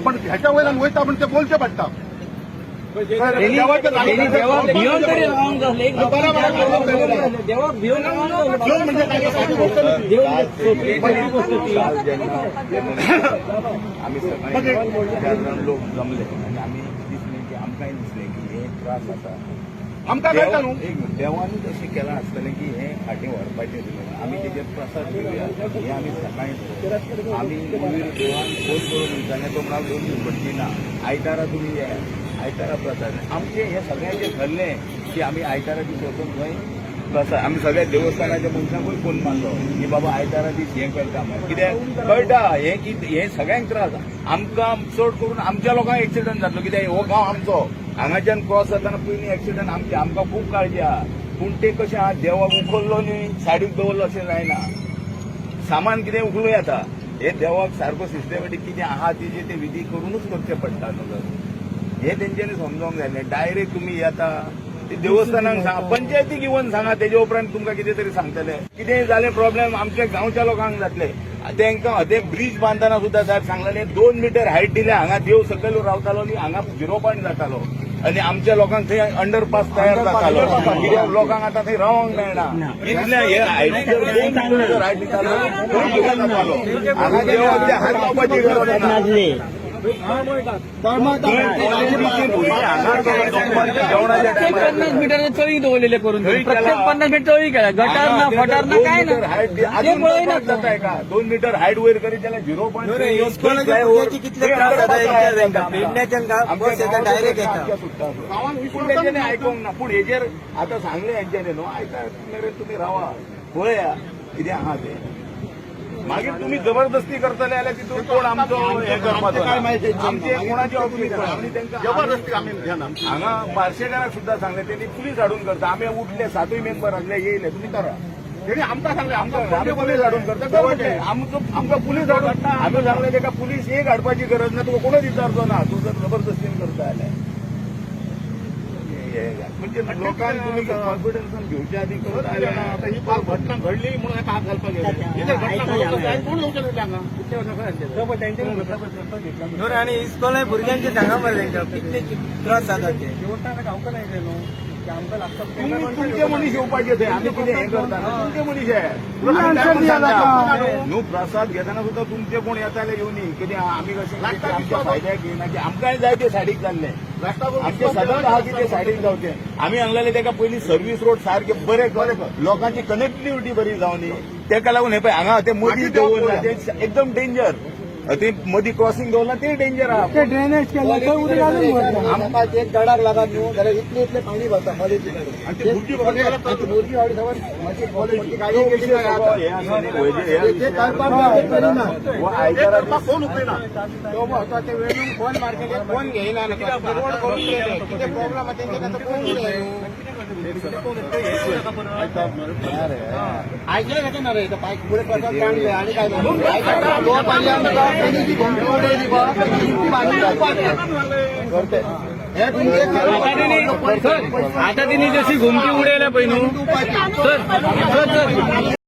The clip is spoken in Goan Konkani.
पण ह्याच्या वयल्यान वयता म्हण ते बोलचे पडटा. देवाच्या देवाक भिवन तरी रावंक जाय. एक देवाक भिवन रावंक जाय. देव म्हणजे काय, साधी गोष्ट नाही. देव म्हणजे सोपी सोपी गोष्ट ती. काल जेन्ना आमी सकाळी चार जाण लोक जमले आनी आमी दिसलें की आमकांय दिसलें की हे त्रास आसा. आमकां कळटा न्हू. एक मिनिट, देवानूच अशें केलां आसतलें की हें फाटीं व्हरपाचें दिलें, आमी तेजेर प्रसाद घेवया हें आमी सकाळीं ठरयलें. आमी मागीर देवान फोन करून विचारलें, तो म्हणालो 2 दीस भटजी ना, आयतारा तुमी येयात, आयतारा प्रसाद. आमचें हें सगळ्यांचें ठरलें की आमी आयतारा दीस वचून थंय प्रसाद. आमी सगळ्या देवस्थानाच्या मनशांकूय फोन मारलो की बाबा आयतारा दीस हें करता म्हणून. कित्याक कळटा हें की हें सगळ्यांक त्रास. आमकां चड करून आमच्या लोकांक एक्सिडंट जातलो, कित्याक हो गांव आमचो, हांगाच्यान क्रॉस जातना पयलीं एक्सिडंट आमचे, आमकां खूब काळजी आहा. पूण ते कशें आहा, देवाक उखल्लो न्ही सायडीक दवरलो अशें जायना, सामान कितें उखलूं येता. हे देवाक सारको सिस्टमॅटीक कितें आहा तेजे ते विधी करूनच करचें पडटा न्हू. हे तेंच्यांनी समजोंक जाय. डायरेक्ट तुमी येता ते देवस्थानाक सांगा, पंचायतीक इवन सांगा, तेजे उपरांत तुमकां कितें तरी सांगतले. कितें जालें प्रॉब्लेम आमच्या गांवच्या लोकांक जातले. तांकां ते ब्रीज बांदतना सुद्दां साहेब सांगलेले 2 मिटर हायट दिले. हांगा देव सकयल रावतालो न्ही, हांगा झिरो पॉयंट जातालो आनी आमच्या लोकांक थंय अंडरपास तयार जातालो, कित्याक लोकांक आतां थंय रावंक मेळना. इतलें हे हायट जर 2 मिटर जर हायट दितालो थंय कितें जातालो? हांगा देवाक ते हात लावपाची गरज ना. जेवणाच्या प्रत्येक टायमार 50 मिटर चळी दवरलेले करून थंय प्रत्येक केला. 50 मिटर चळी केल्या, गटार ना, फटार ना, काय ना, ते पळयना. जाताय का 2 मिटर हायट वयर करीत जाल्यार 0.. कितले त्रास जाता विचार तांकां. पेडण्याच्यान बस येता, डायरेक्ट येता. पूण तेंच्यांनी आयकोंक ना. पूण हेजेर आतां सांगलें हेंच्यांनी न्हू, आयता मेरेन तुमी रावा, पळया कितें आहा तें. मागीर तुमी जबरदस्ती करतले जाल्यार तितून कोण आमचो हें करपाचो ना. आमचे कोणाचे ऑफीस आमी तांकां जबरदस्ती आमी घेना. हांगा बार्शेकाराक सुद्दां सांगलें, तेणी पुलीस हाडून करता. आमी उठले, सातूय मेंबर आसले, येयले, तुमी करा. तेणी आमकां सांगलें, आमकां आमी पुलीस हाडून करता कर म्हटलें. आमचो आमकां पुलीस हाडून, आमी सांगलें ताका पुलीस एक हाडपाची गरज ना, तुका कोणूच विचारचो ना, तूं जर जबरदस्तीन करता जाल्यार. म्हणजे लोकांक तुमी कॉन्फिडन्सान घेवच्या आदी करत आता ही काल घटना घडली म्हणून हाका हात घालपाक गेले. ही जर घटना घडत जाल्यार कोण येवचें न्ही हांगा. इतले वर्सां खंय आसलेले? न्हू रे, आनी इस्कोलाय भुरग्यांचे सांगा मरे तांकां कितले त्रास जाता ते. तुमी तुमचे मनीस येवपाचे थंय, आमी कितें हें करता, तुमचे मनीस हे. न्हू, प्रसाद घेतना सुद्दां तुमचे कोण येताले येवनी कितें आमी कशें आमच्या फायद्याक घेयना की आमकांय जाय ते सायडीक जाल्ले. आमचे सदांच आहा की ते सायडीक जावचे. आमी सांगलेले ताका पयलीं सर्वीस रोड सारके बरे कर, लोकांची कनेक्टिविटी बरी जावनी. तेका लागून हे पळय हांगा ते मदीं दवरला ते एकदम डेंजर, ते मदीं क्रॉसिंग दवरला ते डेंजर आहा. ड्रेनेज केलं थंय उदक अजून. आमकां एक गडाक लागत न्हू जाल्यार इतले इतले पाणी भरता कॉलेजी. आणि ते भुरगीं बघतात. भुरगीं वाडी खबर मागीर कॉलेजी तो विशय सगळो हे आसा न्ही, हे ते करपाक करिना. हो ते आयतारा करपाक कोण उखलिना. तो आता ते वेळून फोन मारतले, फोन घेयना, रोड करून गेले, कितें प्रॉब्लम आहा तेंचे आतां कोण. आयकलें जाता ना रे, पांय फुडें प्रसाद काडले आनी काय तो पाणी ती घुमटी उडयली बा, ती बांदून. हे तुमचे आता तिने सर, आता तिने जशी घुमटी उडयल्या पळय न्हू सर, सर, सर.